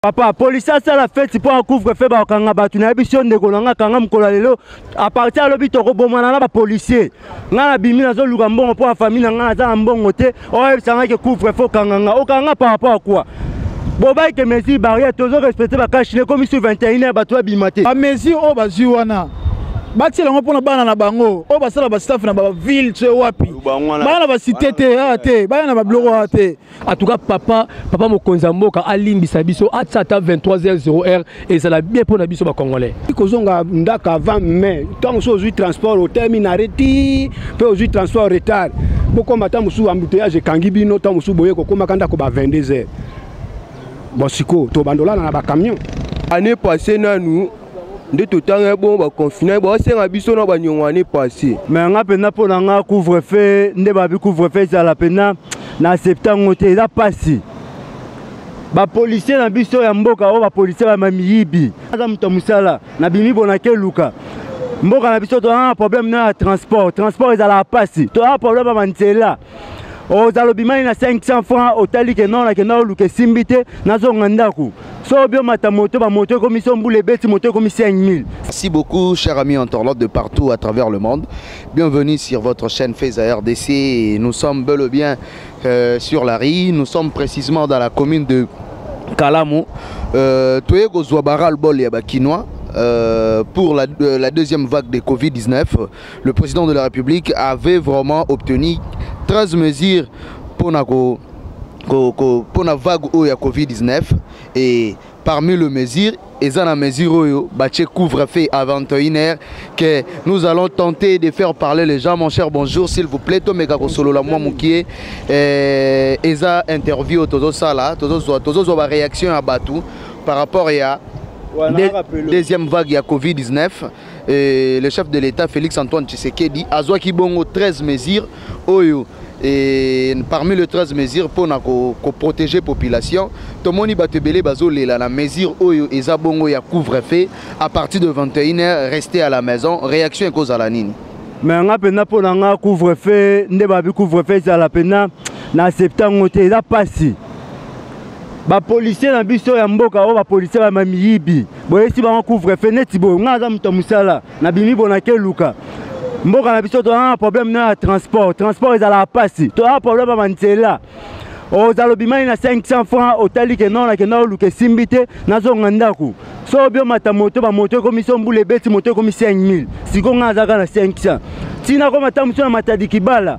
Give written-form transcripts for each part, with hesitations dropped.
Papa, policier asala feti mpo couvre feu bakanga bato. Nayebi si yo ndeko na nga, kanga mokolo ya lelo à partir alobi tokobomana na bapolicier. Ngai nabimi, nazoluka mbongo mpo ya famille na ngai, naza na mbongo te. Oyebisa ngai ke couvre feu, okanga nga, okanga par rapport à quoi? Bobai ke mesure barrière tozo respecte, bacache-nez ekomi sur 21 heure, bato babima te. Bamesure oyo bazwi wana, batiela yango mpona bana na bango oyo basala bastaff na baville to wapi, baya na basite te, awa te, baya na babiloko awa te. En tout cas, papa, papa mokonzi ya mboka alimbisa biso, atia ata 23h0 heure, ezala bien mpo na biso bacongolais. Kozonga ndako avant mai, ntango mosusu ozwi transport, otelemi na reti mpe ozwi transport retard, bokóma ntango mosusu embouteillage ekangi bino, ntango mosusu boye kokómaka ndako ba 22 heures. Bon, sikoyo tobanda olala na bacamion. Année passée nanu nde totanga bongo, baconfiner, baosenga biso na baniongo année passée. Mais nga mpenza, mpo na nga, couvre feu nde babi couvre feu ezala mpenza na accepte yango te. Eza mpasi, bapolicier na biso ya mboka oyo, bapolicier bama miyibi. Aza moto ya mosala, nabimi bonake eluka mboka na biso. Toza na problème na ya transport, transport ezalaka mpasi. Toza na problème ya banzela. Ozala obimani na 500 francs, otali ke non, nakenda oluka, esimbi te, nazonga ndako. So obi omata moto, bamoto ekomi so mbula ebeti, moto ekomi 5000. Merci beaucoup, chers amis internautes de partout à travers le monde. Bienvenue sur votre chaîne Feza RDC. Et nous sommes bel et bien sur la rue. Nous sommes précisément dans la commune de Kalamu. Toye kozwa ras-le-bol ya bakinois. Pour la deuxième vague de Covid-19, le président de la République avait vraiment obtenu 13 mesures pour la vague oyo ya Covid-19. Et parmi les mesures, eza na mesure oyo batie couvre-feu à 21h, que nous allons tenter de faire parler les gens. Mon cher, bonjour, s'il vous plaît, tomeka kosolola mwa mokie. Eza interview tozosala, tozozwa ba réaction ya bato par rapport ya deuxième vague ya Covid-19. Et le chef de l'État Félix Antoine Tshisekedi azwaki bongo 13 mesures oyo, et parmi les 13 mesures mpona koprotéger population, tomoni bato ebele bazolela na mesure oyo eza bongo ya couvre-feu à partir de 21h, rester à la maison. Réaction ekozala nini? Mais nga mpenza, mpo na nga, couvre feu nde babi couvre feu ezala mpenza na accepte yango te. Eza mpasi, bapolicier na biso ya mboka oyo, bapolicier bama miyibi. Boyesi bango couvre feu neti boye. Nga aza moto ya mosala, nabimi bonake eluka mboka na biso. Toza na problème na ya transport, transport ezalaka mpasi. Toza na problème ya banzela. Ozala obimani na 500 francs, otali ke non, nakenda oluka, esimbi te, nazonga ndako. So obi omata moto, bamoto ekomi so mbula ebeti, moto ekomi 5000. Sikoyo ngai azalaka na 500, ntina koma ta mosu na Matadi Kibala,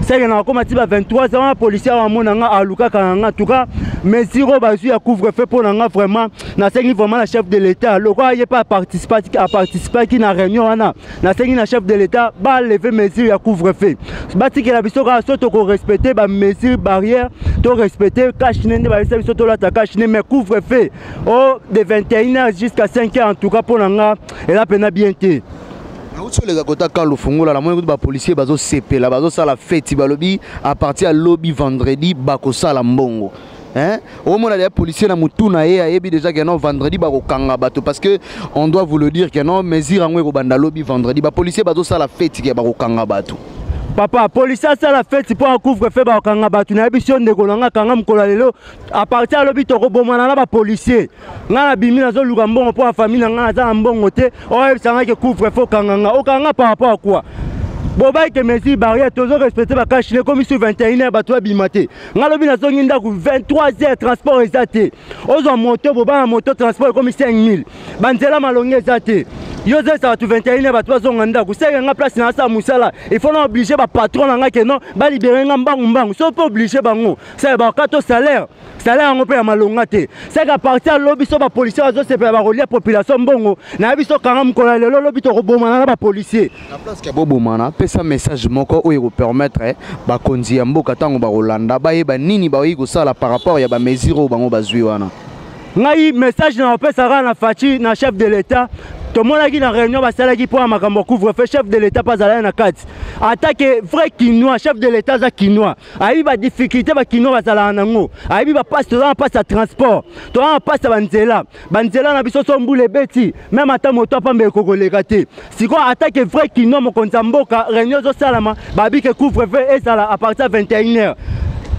seke na akoma ti ba 23 ans wana, policier awa amona nga, alukaka na nga. En tout cas, mesure oyo bazwi ya couvre feu, mpo na nga vraiment, nasengi vraiment na chef de l'État, lokola ye mpe aparticipaki na réunion wana, nasengi na chef de l'État balever mesure ya couvre feu, batikela biso kaka so tokorespecte bamesure barrière, torespecte cache-nez nde bayebisa biso tolata cache-nez. Mais couvre feu o de 21 heures jusqu'à 5 heures, en tout cas mpo na nga eza mpenza bien te. Nauti oleka kota kan Lufungola, namoni kutu bapolicier bazosepela, bazosala feti, balobi à partir ya lobi vendredi bakosala mbongo, hein? Omona deja policier na mutu na ye ayebi déjà que non, vendredi bakokanga bato, parce que on doit vous le dire que non, mesure yango ekobanda lobi vendredi. Bapolicier bazosala feti ke bakokanga bato. Papa, policier asala feti mpo couvre feu bakokanga bato. Nayebi si yo ndeko na nga, kanga mokolo ya lelo à partir alobi tokobomana na bapolicier. Ngai nabimi, nazoluka mbongo mpo ya famille na ngai, naza na mbongo te. Oyebisa ngai ke couvre feu, okanga nga, okanga par rapport à quoi? Bobai ke mesure barrière tozo respecte, bacache-nez ekomi sur 21 heures, bato babima te. Ngai lobi nazongi ndako 23 heures, transport eza te. Ozwa moto, bobanga moto, transport ekomi 5000, banzela malongi eza te. Yo ozolisa bato 21 heures, bato bazonga ndako. Seke nga place na asala mosala, il faut na oblige bapatron na nga ke non, balibere nga mbangu mbangu. So mpe oblige bango, seke bakato salaire, salaire yango mpe ya malonga te. Seke à partir alobi so bapolicier bazosepela, bakolia population mbongo. Nayebi so kanga mokolo ya lelo, lobi tokobomana na bapolicier. Na place ya bobomana, pesa message moko oyo ekopermettre bakonzi ya mboka, ntango bakolanda, bayeba nini bakoki kosala par rapport ya bamesure oyo bango bazwi wana. Ngai message na opesaka na Fatshi, na chef de l'État, tomonaki na réunion basalaki mpo ya makambo ya couvre feu, chef de l'État mpe azalaki na kati. Atake vrai Kinois, chef de l'État aza Kinois, ayebi badifficulté bakinois bazalaka nango, ayebi bapasi. Toza na mpasi ya transport, toza na mpasi ya banzela. Banzela na biso, so mbula ebeti, même ata moto apamba ekokoleka te. Sikoyo atake vrai Kinois, mokonzi ya mboka, réunion ezosalama, babi ke couvre feu ezala à partir ya 21 heures,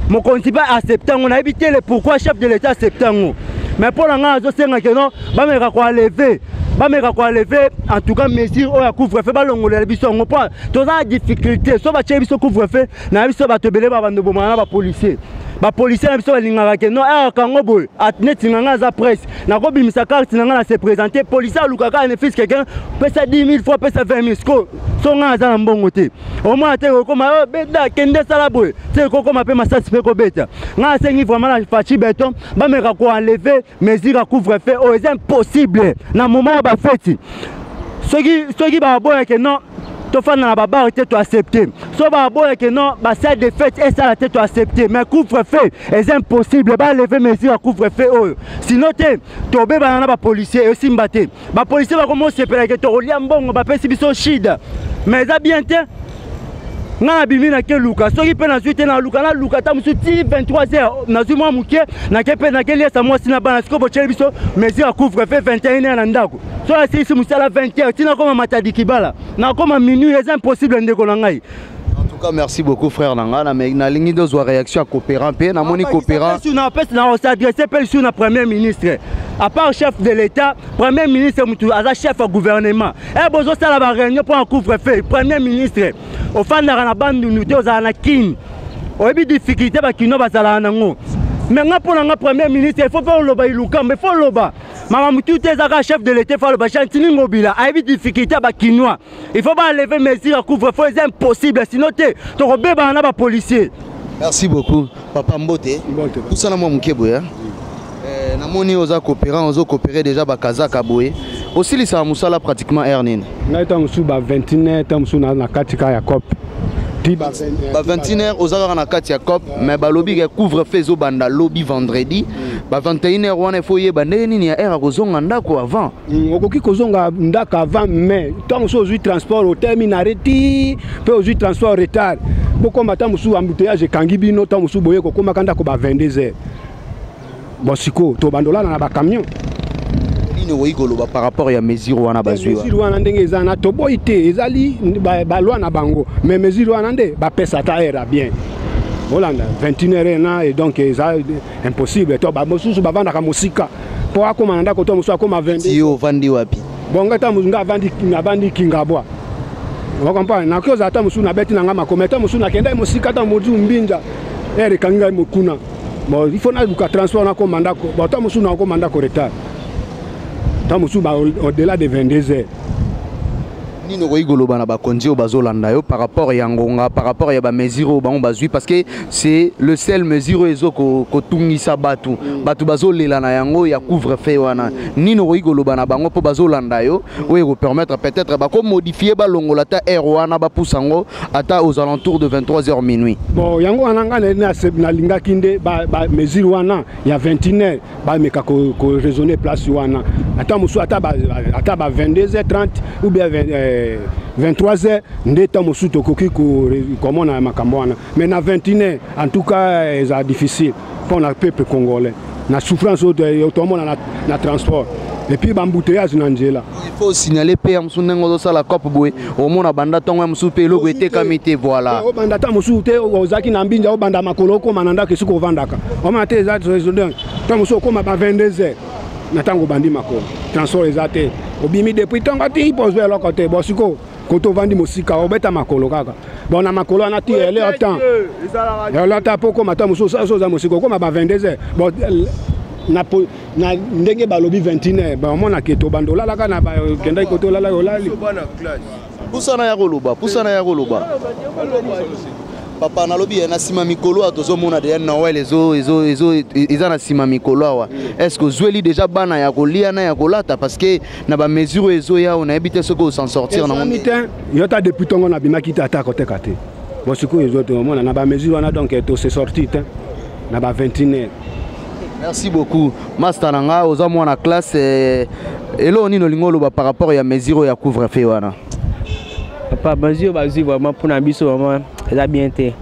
mokonzi mpe accepte yango. Nayebi te le pourquoi chef de l'État accepte yango. Mais mpo na ngai azosenga ke non, bameka koenlever, bameka koenlever en tout cas mesure oyo ya couvre-feu, balongolela biso yango, mpo toza na difficulté. So batie biso couvre-feu na biso, bato ebele babando bomana na bapolicier. Bapolicier na biso balingaka ke non, akango boye neti nga nga aza presse, nakobimisa carte na nga na se présenter, policier alukaka ne fût-ce quelqu'un pesa 10 000 fois, pesa 20 000. Siko so nga aza na mbongo te, omona te kokoma beda kende sala boye te, kokoma mpe masasi mpe kobeta. Nga asengi vraiment na Fatshi Béton, bameka koenlever mesure ya couvre-feu oyo, eza impossible na moment ya bafeti. Soki baboyake non, tofanda na babar te, toaccepte. So baboyake non, basalle de fête esala te, toaccepte. Mais couvre-feu eza impossible, baenlever mesure ya couvre-feu oyo, sinon te tobebana na bapolicier, esimba te. Bapolicier bakoma osepelake tokolia mbongo, bapesi biso shida, mais eza bien te. Nga nabimi, nake luka, soki mpe nazwi te, naluka, naluka ata mosusu ti 23 heures, nazwi mwa moke, nake mpe nakeliesa mwasi na bana. Sikoyo botyeli biso mesure ya couvre-feu 21 heures na ndako. So asilisi mosala 20 heures, ntina koma Matadi Kibala, nakoma minuit, eza impossible, ndeko na ngai. En tout cas, merci beaucoup, frère Nanga. Na nalingi dozwa réaction ya coopérant mpe namoni coopérant. Napesi na s'adresse mpe lisusu na premier ministre. À part chef de l'État, premier ministre mutu aza chef ya gouvernement. E bozosala baréunion mpo na couvre-feu, premier ministre ofandaka na Bandundu te, ozala na Kini, oyebi difficulté bakino bazalaka nango. Mais nga, mpo na nga, premier ministre, il faut mpe oloba ilukambo, il faut oloba makambo tu te, ezaka chef de l'État, faut aloba. Gentiny Ngobila ayebi difficulté ya bakinois, il faut baenlever mesure ya couvre-feu, eza impossible, sinon te tokobebana na bapolicier. Merci beaucoup, papa. Mbote. Pusana mwa moke boye. Namoni oza coopérant, ozocoopérer déjà bakazaka boye. Osilisaka mosala pratiquement heure nini? Ngai ntango mosusu ba 21 heures, ntango mosusu na kati kaka ya coop ti ba 21 heures oza kaka na kati ya coop. Mais balobi ke couvre-feu ezobanda lobi vendredi ba 21 heures wana, ifo oyeba ndenge nini ya heure akozonga ndako avant. Okoki kozonga ndako avant, mais ntango mosusu ozwi transport, otelemi na reti mpe ozwi transport retard, bokoma ata mosusu embouteillage ekangi bino, ntango mosusu boye kokomaka ndako ba 22 heures. Bon, sikoyo tobanda olala na bacamion. Nini okoki koloba par rapport ya mesure wana bazwi? Mesure wana ndenge eza na, toboyi te, ezali baloi na bango, mais mesure wana nde bapesa ata heure ya bien, olanda 21 heures na, et donc eza impossible. To bamosusu bavandaka mosika mpo akóma na ndako, to mosusu akóma 22. Yo ovandi wapi? Bon, ngai ta nga avandi Kingabwa, ocomprendre? Nakoki ozala ata mosusu nabeti na ngai makoma, ata mosusu nakendaki mosika, ata mozu Mbinja, heure ekangi ngai mokuna. Bon, il faut naluka transport nakóma ndako. Bon, ata mosusu nakóma ndako retard, ata mosusu au-delà de 22 heures. Nini okoki koloba na bakonzi oyo bazolanda yo par rapport ya ngonga, par rapport ya bamesure oyo bango bazwi? Parce que c'est le seul mesure oyo ezo kotungisa bato, bato bazolela na yango ya couvre-feu wana. Nini okoki koloba na bango mpo bazolanda yo, oyo ekopermettre peut-être bakomodifie, balongola ata heure wana, bapusa yango ata aux alentours de 23 heures, minuit? Bon, yango wana ngai nalingaki nde bamesure wana ya 21 heures, bameka koraisonner place wana, ata mosusu ata ba 22 heures 30 ou bien 23 heures, nde ta mosusu tokoki komona makambo wana. Mais na 21 heures, en tout cas eza difficile mpo na peuple congolais na souffrance oyo tomona na transport et puis baembouteillage na nzela. Il faut signaler mpe ya mosusu ndenge ozosala coop boye, omona banda ntongo ya mosusu mpe eloko etekami te, voilà. Obanda ata mosusu te, ozalaki na Mbinja, obanda makolo okóma na ndako esika ovandaka, omona te eza ntango mosusu okóma ba 22 heures na ntango obandi makolo, transport eza te, obimi depuis ntongo ti mpo ozwa eloko te. Bon, sikoyo koto ovandi mosika, obeta makolo kaka. Bon, na makolo wana ti ele temps ele ta mpo okóma ta mosusu so oza mosika, okóma ba 22 heures. Bon, na ndenge balobi 21 heures, baomonake tobanda olalaka na kendaki kote olalaki olali. Pusana ya koloba, pusana ya koloba, papa. Nalobi na nsima mikolo awa tozomona deja Noël eza na nsima mikolo awa. Est ce que ozweli déjà bana ya kolia na ya kolata? Parce que na bamesure oyo ezoya awa, nayebi te soki os'en sortir nango te. Yo ta depuis ntongo nabimaki te, ata koteka te. Bon, sikoyo ezo tomona na bamesure wana, donc tose sortir te na ba 21 heures. Merci beaucoup, master na nga. Oza mwana classe, eloko nini olingi oloba par rapport ya mesure oyo ya couvre-feu wana? Papa, mesure bazwi vraiment mpona biso, vraiment eza bien te.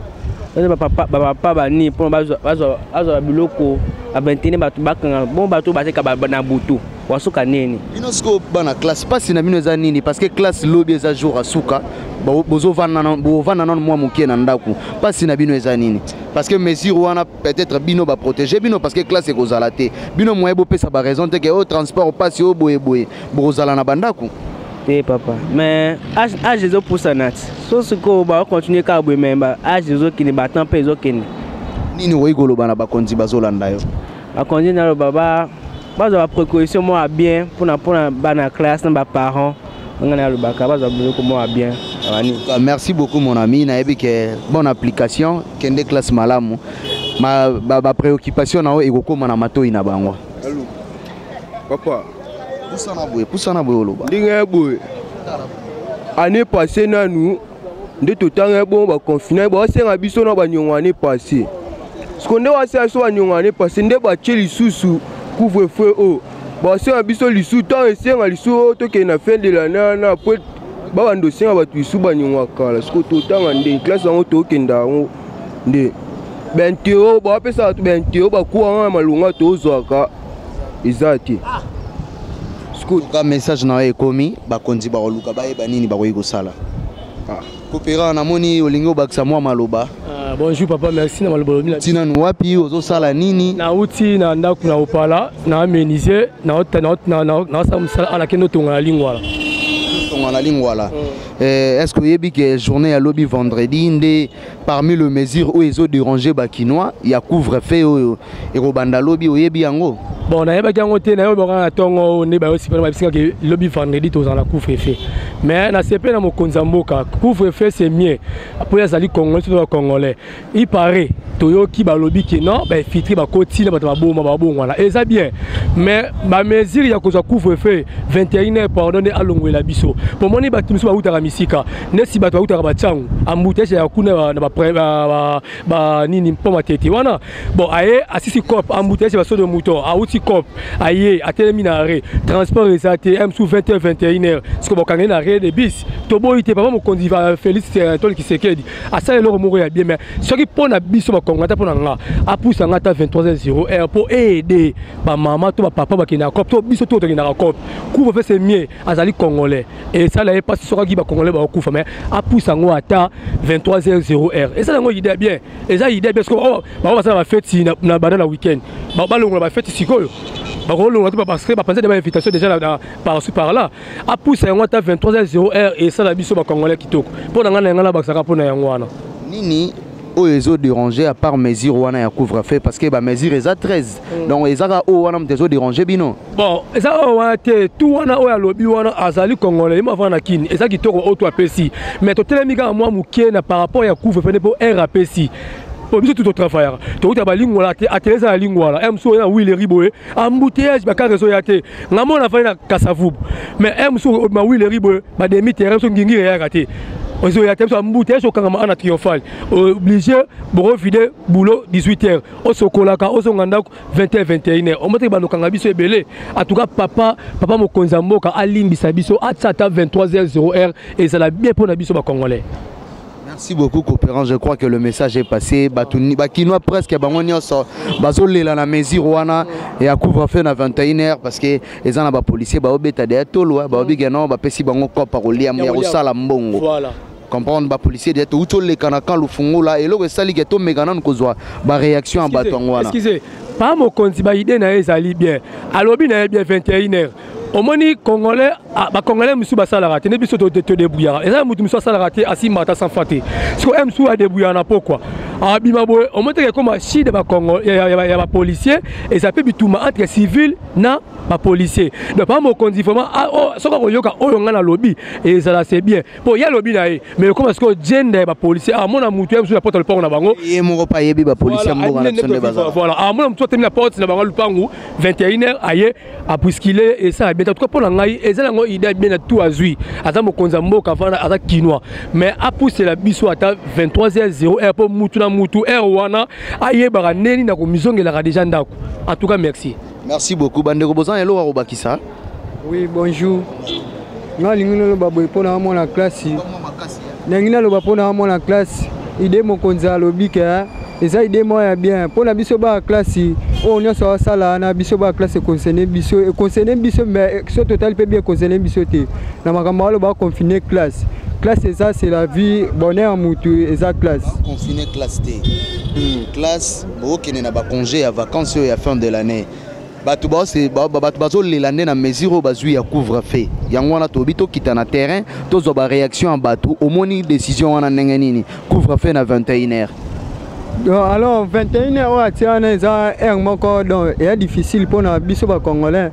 Bapapa bani mpona bazwa biloko ba 21, bato bakanga bon, bato bateka na butu wasuka nini? Bino sikoyo bana classe, mpasi na bino eza nini? Parce que classe lobi eza jour asuka. Bozovanda nano mwa moke na ndako. Mpasi na bino eza nini? Parce que mesure wana peut-être bino baprotéger bino, parce que classe ekozala te. Bino moye bopesa baraison te ke oyo transport mpasi, oyo boyeboye, bokozala na bandako. Te papa, mais âge ezopusana ti so sikoyo bakocontinue kaka boye, mais âge ezokende, batemps mpe ezokende. Nini okoki koloba na bakonzi bazolanda yo? Bakonzi, naloba bazwa baprécaution moko ya bien mpona bana classe na baparent. Nga nalobaka bazwa biloko moko ya bien. Merci beaucoup mon ami. Nayebi ke bonne application, kende classe malamu. Bapréoccupation na yo ekokóma na matoi na bango. Allo papa. Pusana boye, pusana boye, oloba. Ndenge boye, année passée nanu nde totanga bongo, baconfiner, baosenga biso na baniongo année passée. Siko nde basenga biso baniongo année passée, nde batie lisusu couvre-feu oyo, basenga biso lisusu. Ntango esenga lisusu oyo, tokende na fin de l'année wana po babanda osenga bato lisusu baniongo ya kala. Siko totanga nde classe yango, tokenda yango nde baintero bapesa bato baintero, bacours yango ya malonga tozwaka eza te. Ka message na yo ekomi, bakonzi bakoluka bayeba nini bakoki kosala. Kopera, namoni olingi obakisa mwa maloba. Bonjour papa, merci na maloba olobi. Ntina wapi, ozosala nini? Nauti na ndako na Opala na menuisier, naosala mosala ala, kende otonga na Lingwala. Tonga na Lingwala. Est ce que oyebi ke journée ya lobi vendredi nde parmi le mesure oyo ezodéranger bakinois ya couvre-feu oyo ekobanda lobi? Oyebi yango? Bon, nayebaki yango te. Nayebi kaka na ntongo oyo nde bayosipana babisikaki lobi vendredi tozala na couvre-feu. Mais nasepe na mokonzi ya mboka, couvre-feu c'est mieux mpo azali Congolais, surtout Bacongolais. Il paraît toyoki balobi ke non, bainfiltré bakoti na bato baboma babongwana. Eza bien, mais bamesure ya kozwa couvre-feu 21 heures, pardon, nde alongwela biso po moni bato mosusu bautaka misika, nesi bato bautaka batiango, embouteillage ya kuna na banini mpo Matete wana. Bon, aye asisi cop, embouteillage, basaut de mouton, auti cop, aye atelemi na arrêt, transport eza te. M sous 20 h 21 heures siko bakangeli na arrêt de bus. Toboyi te. Papa mokonzi Félix Antoine Tshisekedi asala eloko moko ya bien, mais soki mpo na biso Bakongo, ata mpo na nga, apusa nga ata 23 0 heure mpo aide bamama to bapapa bakendaka cop, to biso to tokendaka cop. Couvre-feu c'est mieux. Azali Congolais, esala ye mpasi sokaki Bacongolais bakokufa, mais apusa yango ata 23 0 heure, esala yango idée bien, eza idée bien. Bango basala bafeti na banda na week-end, balongola bafeti sikoyo, bakolongola te parce que bapanza de bainvitation déjà par-ci par là. Apusa yango ata 23 0 heure, esala biso Bacongolais kitoko. Mpo na ngai, na yango nabakisaka mpo na yango wana. Nini oyo ezodéranger à part mesure wana ya couvre-feu? Parce que bamesure eza 13, donc ezaka oyo wana moto ezodéranger bino? Bon, eza oyo wana te. Tu wana oyo alobi wana azali Congolais, ye mavanda na Kini. Eza kitoko oyo to apesi, mais totelemi kaka mwa moke na par rapport ya couvre-feu nde mpo heure apesi, po biso tu totravaillaka, tokuta balingwala te, atele eza na Lingwala e mosusu oyo na Huilerie boye, embouteillage, bacar ezoya te. Nga mona afandi na Kasavubu, mais e mosusu ma Huilerie boye, bademi terrain so ngingiri eyaka te, ezoya te. Biso embouteillage, okangama ana Triomphal, obligé bokovide boulot 18 heures, osokolaka, ozonga ndako 20 h 21 heures. Omoteki bandokanga biso ebele. En tout cas papa, papa mokonzi ya mboka alimbisa biso, atia ata 23 h 0 heure, ezala bien mpo na biso Bacongolais. Merci beaucoup, Coopérant. Je crois que le message est passé. Bakinois presque bango nyonso bazolela na mesure wana ya couvre-feu na 21h, parce que eza na bapolicier baobeta deya tolo, baobika non, bapesi bango kopa kolia ya kosala mbongo. Voilà. Comprendre, bapolicier deya touti oleka na camp Lufungola, eloko esali ke tomeka nanu kozwa baréaction ya bato yango wana. Excusez, pa mokonzi, baidée na ye ezali bien, alobi na ye bien 21 heures. Omoni Congolais, Bacongolais mosusu basalaka te nde biso todébrouillaka. Eza motu mosusu asalaka te, asimba ata 100 francs te. Siko e mosusu adébrouillaka na pokwa, abima boye, omoni teke ekoma shide ya bapolicier, eza mpe bitumba entre civil na bapolicier. Donc pa mokonzi vraiment, soki akoyoka oyo ngai nalobi, ezala c'est bien, mpo ye alobi na ye, mais ekoma sikoyo jenda ya bapolicier, amona motu ye mosusu na porte lupango na bango. Ye moko mpe ayebi bapolicier mboka na biso nde bazala. Voilà, amona motu atemi na porte na bango lupangu 21 heures, aye apuskile, esala bien. En tout cas mpo na ngai eza yango idée bien na tout azwi. Aza mokonzi ya mboka, avanda, aza Kinois, mais apusela biso ata 23 heures 0 heure, mpo mutu na mutu heure wana ayebaka ndeni na komizongelaka déjà ndako. En tout cas merci. Merci beaucoup. Bandeko, boza na eloko ya kobakisa? Oui, bonjour. Nga alingi naloba boye mpo na amona classe, nalingi naloba mpo na amona classe, idée mokonzi alobi ke eza idée moko ya bien mpo na biso baya classe. Oyo nyonso asala wana, biso baya classe econcerne biso, econcerne biso, mais so totali mpe bien, econcerne biso te na makambo aloba confine classe. Classe eza, c'est la vie, bonheur ya mutu eza classe. Confine classe te. Classe bokende na bacongé ya vacances oyo ya fin de l'année, bato bato bazolela nde na mesure oyo bazwi ya couvre feu. Yango wana toyebi tokita na terrain, tozwa baréaction ya bato. Omoni décision wana ndenge nini, couvre feu na 21 heures? Donc, alors 21 heures oyo atia wana eza heure moko, donc eya difficile mpona biso bacongolais.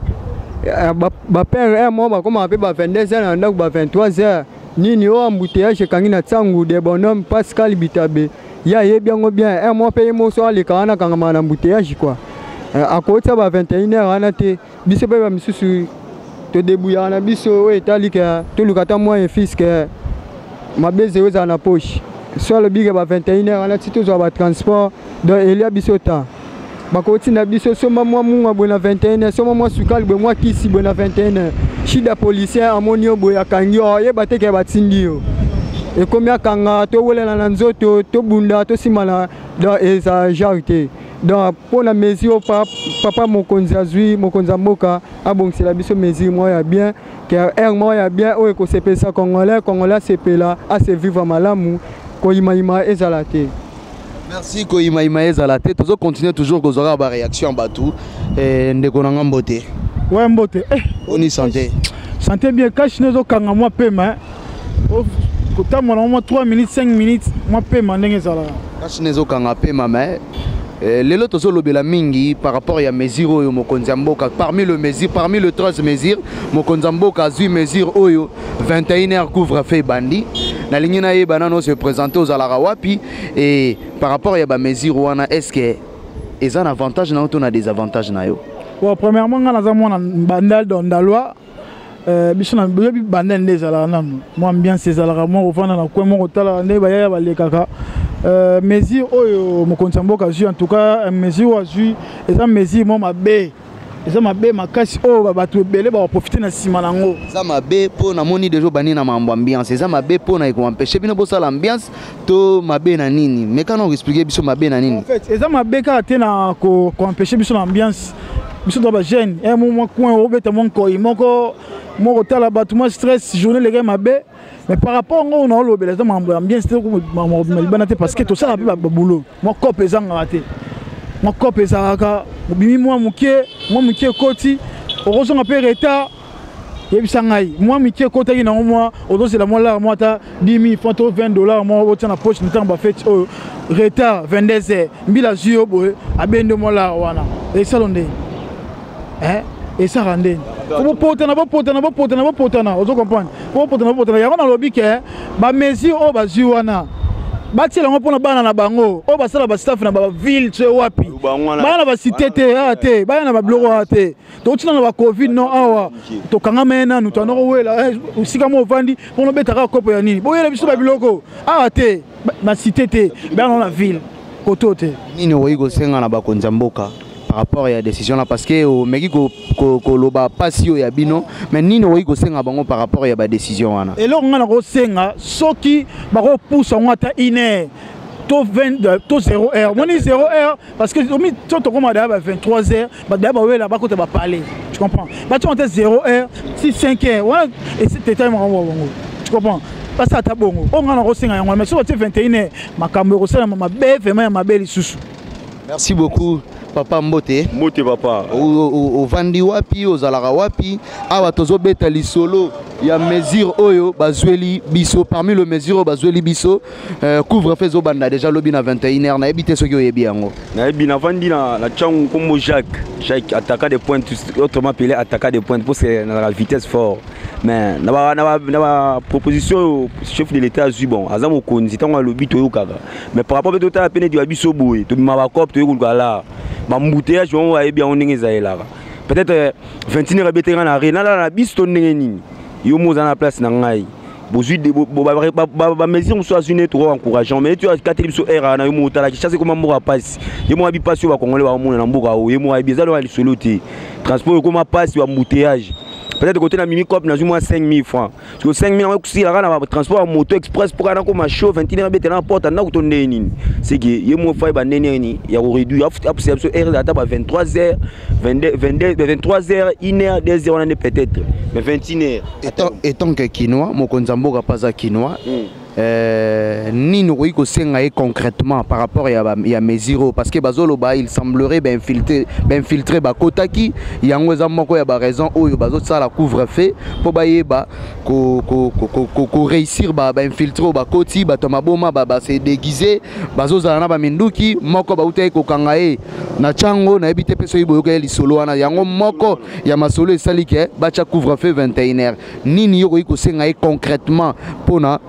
Bapère heure moko bakomaka mpe ba 22 heures na ndako, ba 23 heures nini oyo embouteillage ekangi na ntangu de bonhomme Pascal Bitabe, ye ayebi yango bien. Heure moko mpe ye moso aleka wana, akangamaka na embouteillage quoi. Akotia ba 21 heures wana te. Biso mpe bamisusu todebuyaka na biso oyo etali ke toluka ata mwa fiske mabeze oyo ezala na poche. So alobi ke ba 21 heures wana ti tozwa batransport, donc elia biso temps, bakotinda biso somba mwa mungwa boye na 21 heures, somba mwa sukali boye, mwa kisi boye na 21 heures. Shida, policier amoni yo boye, akangi yo, oyeba te ke batindi yo, ekomi akanga, towelela na nzoto, tobunda, tosimana, donc eza genre te. Donc mpo na mesure oyo papa mokonzi azwi, mokonzi ya mboka abongisela biso mesure moko ya bien, ke heure moko ya bien oyo ekosepelisa Congolais, Congolais asepela, ase vivre malamu, koyimayima ezala te. Merci. Koyimayima ezala te. Tozocontinue toujours kozwaka baréaction ya bato. Ndeko na nga, mbote. Ouais, mbote. Oni santé? Santé bien. Cache-nez ezokanga mwa pema, kotambola mwa 3 minutes, 5 minutes, mwa pema ndenge ezalaka. Cache-nez ezokanga pema, mais lelo tozolobela mingi par rapport ya mesure oyo mokonzi ya mboka, parmi le mesure, parmi le 13 mesure mokonzi ya mboka azwi, mesure oyo 21 heures couvre feu ebandi. Nalingi nayeba nano, se présente, ozalaka wapi, et par rapport ya bamesure wana, est ce que eza na avantage na yo to na désavantage na yo? Bon, premièrement, nga naza mwana Bandal, donc Ndalwa. Biso na boyebi Bandal nde ezalaka nanu mwa ambiance, ezalaka mwa kovanda na coin moko, kotalaka nde bayaya balekaka. Mesure oyo mokonzi ya mboka azwi, en tout cas mesure oyo azwi eza mesure mwa mabe, eza mabe makasi, oyo bato ebele bakoprofite na nsima nango. Eza mabe mpo namoni deja obandi na mambo ambiance. Eza mabe mpo na ekoempêche bino bosala ambiance to mabe na nini? Mekana oexplike biso mabe na nini. En fait, eza mabe kaka te na koempêche biso na ambiance. Biso to bajeune, mwa coin obeta mwa nkoi moko moko, tala bato mwa stress, journée leke mabe. Mais par rapport ngo na olobela, eza makambo ya ambiance te, makambo libanda te, parce que tosala mpe baboulot, mwa cope ezangaka te, mwa cope ezalaka, obimi mwa moke, mwa moke ekoti, okozonga mpe retard. Yebisa ngai, mwa mike ekotaki nango, mwa ozozela mwa lar, mwa ata 10 000 francs to 20 dollars, mwa otia na poche na ntango bafeti oyo, retard 22 heures, mbila azwi yo boye, abende mwa lar wana, esalo ndeni, esaka ndeni? Fo bopotana, bopotana, bopotana, bopotana, ozo comprendre? Fo bopotana, bopotana. Yango nalobi ke bamesure oyo bazwi wana, batiela yango mpona bana na bango oyo basala bastaff na baville to wapi, baya na bacité te, awa te, baya na babiloko awa te. Tokotina na bacovid non, awa tokangama ye nanu, toanda kowela esika mo ovandi mpona obetaka kopo ya nini, boyela biso babiloko awa te, bacité te, baya na ville koto te. Nini okoki kosenga na bakonzi ya mboka par rapport ya décision là? Parce que omeki koloba pasi oyo ya bino, mais nini okoki kosenga bango par rapport ya badécision wana? Eloko ngai nakosenga, soki bakopusa yango ata une heure to 20 to 0 heure, moni 0 heure, parce que omi so tokóma daya ba 23 heures, bato daya bawela, bakota bapale, tu comprends? Batia te 0 heure si 5 heures wana teta makambo ya bango, tu comprends? Basala ata bongo. Oyo ngai nakosenga yango, mais soki batie 21 heures, makambo ekosalama mabe, vraiment ya mabe lisusu. Merci beaucoup, papa. Mbote. Mbote, papa. Ovandi wapi? Ozalaka wapi? Awa tozobeta lisolo ya mesure oyo bazweli biso, parmi le mesure oyo bazweli biso, couvre-feu ezobanda déjà lobi na 21 heures. Nayebi te soki oyebi yango. Nayebi. Navandi na Ntango, nkombo Jacques, Jacques attaquant de pointe, autrement appelé attaquant de pointe, parce que na la vitesse fort. Mais na ba proposition oyo chef de l'État azwi, bon, aza mokonzi, ntango alobi toyokaka. Mais par rapport mpe totala pene eti babiso boye, tobima bacope, toyei koluka lar, baembouteillage bango bayebi yango ndenge ezalelaka. Peut-être 21 heures ebeteka na re, nalala na biso to ndenge nini? Yo mo oza na place na ngai, bozwi bamesure mosusu azwi nde toko encourageant, mais neti akateli biso heure wana, yo mo otalaki chasse ekoma mboka pasi, ye mo ayebi pasi oyo bakongole baomona na mboka oyo, ye mo ayebi eza loka lisolo te. Transport ekoma pasi, baembouteillage. Peut-être côté na mimi cop nazwi mwa 5000 francs. Parce que 5000 yango ekosilaka na transport ya moto express mpo kaka nakoma show 21 heures abetela na porte ndako to ndenge nini. C'est que ye mo fai ba ndenge nini ya ko réduire apusela biso heure ata ba 23 heures, 22, 22, 23 heures, 1 heure, 2 heures wana nde peut-être, mais 21 heures. Étant que Kinois, mokonzi ya mboka mpe aza Kinois, nini okoki kosenga ye concrètement par rapport ya mesure oyo? Parce que bazoloba, il semblerait bainfiltré bakotaki. Yango eza moko ya baraison oyo bazosala couvre-feu, mpo bayeba koréussir bainfiltré oyo bakoti. Bato ya maboma base déguisé, bazozala na baminduki. Moko bautaki kokanga ye na ntango, nayebi te mpe soki boyoka ye lisolo wana. Yango moko ya masolo esali ke batya couvre-feu 21 heures. Nini yo okoki kosenga ye concrètement mpona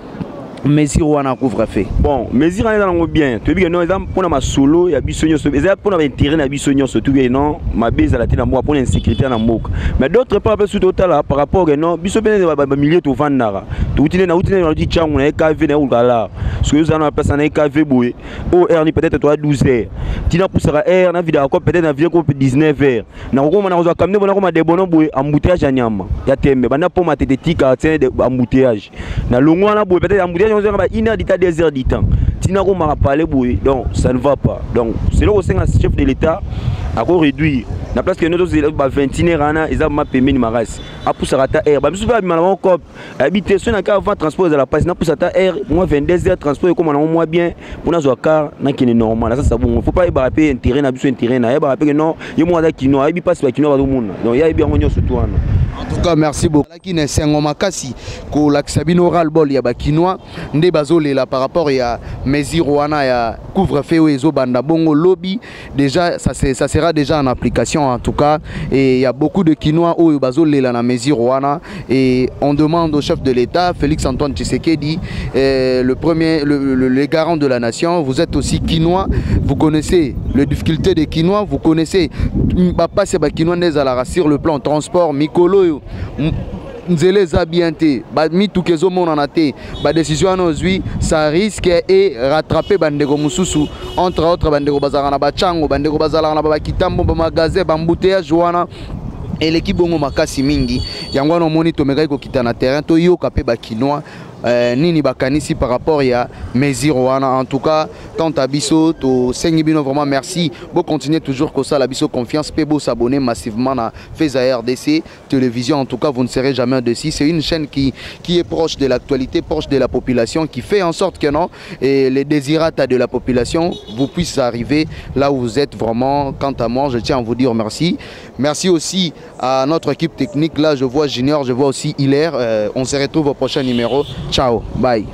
mesure wana, couvre-feu? Bon, mesure wana eza nango bien. Toyebi ke non, eza mpona masolo ya biso nyonso, eza mpona baintérêt na biso nyonso. Toyebi ke non, mabe ezala te na mboka, mpona insécurité na mboka. Mais d'autre part mpe, surtout totala par rapport ke non, biso mpe bamilieu tovandaka, touti nde, nauti nde, nauti ntango na ekv na ekoluka lar. Soki ozala na place na ekv boye, oyo heure ni peut-être toya 12 heures, ntina pusaka heure na vidaka ko peut-être na vie ko 19 heures, nakokoma nakozwa camion bo nakoma debono boye, embouteillage ya nyama ya tembe banda poma tete tika tien embouteillage na longo wana boye, peut-être embouteillage ozonga ba 1 heure du temps, 2 heures du temps, ntina komaka pale boye. Donc ça ne va pas. Donc c'est loko osenga chef de l'État ako réduire na place ke no ba 21 heures wana, eza ma pembeni makasi. Apusaka ata heure, bamisu mpe babima na bango cope, ayebi te soki naka avant transport ezala mpasi. Napusa ata heure mwa 22 heures, transport ekóma nango mwa bien mpo nazwa car nakende normal. Asasa bongo, faut pas ayebaka mpe intérêt na biso, intérêt na ayebaka mpe ke non, ye moko aza Kino, ayebi mpasi bakino bazomona. Donc ye ayebi yango nyonso tu wana. En tout cas, merci beaucoup. Alaki na esengo makasi kolakisa bino ras-le-bol ya bakinois nde bazolela par rapport ya mesure wana ya couvre-feu oyo ezobanda bongo lobi. Déjà ça sera déjà en application en tout cas, et il y a beaucoup de Kinois oyo bazolela na mesure wana. Et on demande au chef de l'État Félix Antoine Tshisekedi, le premier le garant de la nation, vous êtes aussi Kinois, vous connaissez les difficultés des Kinois, vous connaissez bapasi ya bakinois nde ezalaka sur le plan transport. Mikolo oyo nzela eza bien te, bamituka ezomonana te. Badécision wana ozwi, ça risque e rattraper bandeko mosusu, entre autres bandeko bazalaka na bachango, bandeko bazalaka na bakitambo, bamagasin, baembouteillage wana eleki bongo makasi mingi. Yango wana omoni tomekaki kokita na terrain, toyoka mpe bakinois nini bakanisi par rapport ya mesure wana. En tout cas, quant à biso, tosengi bino vraiment merci. Bocontinue toujours kosala biso confiance mpe bosabonner massivement na Feza RDC Télévision. En tout cas, vous ne serez jamais déçus. C'est une chaîne qui est proche de l'actualité, proche de la population, qui fait en sorte que non, et les désirata de la population vous puissent arriver là où vous êtes vraiment. Quant à moi, je tiens à vous dire merci. Merci aussi à notre équipe technique. Là, je vois Junior, je vois aussi Hilaire. On se retrouve au prochain numéro. Ciao, bye.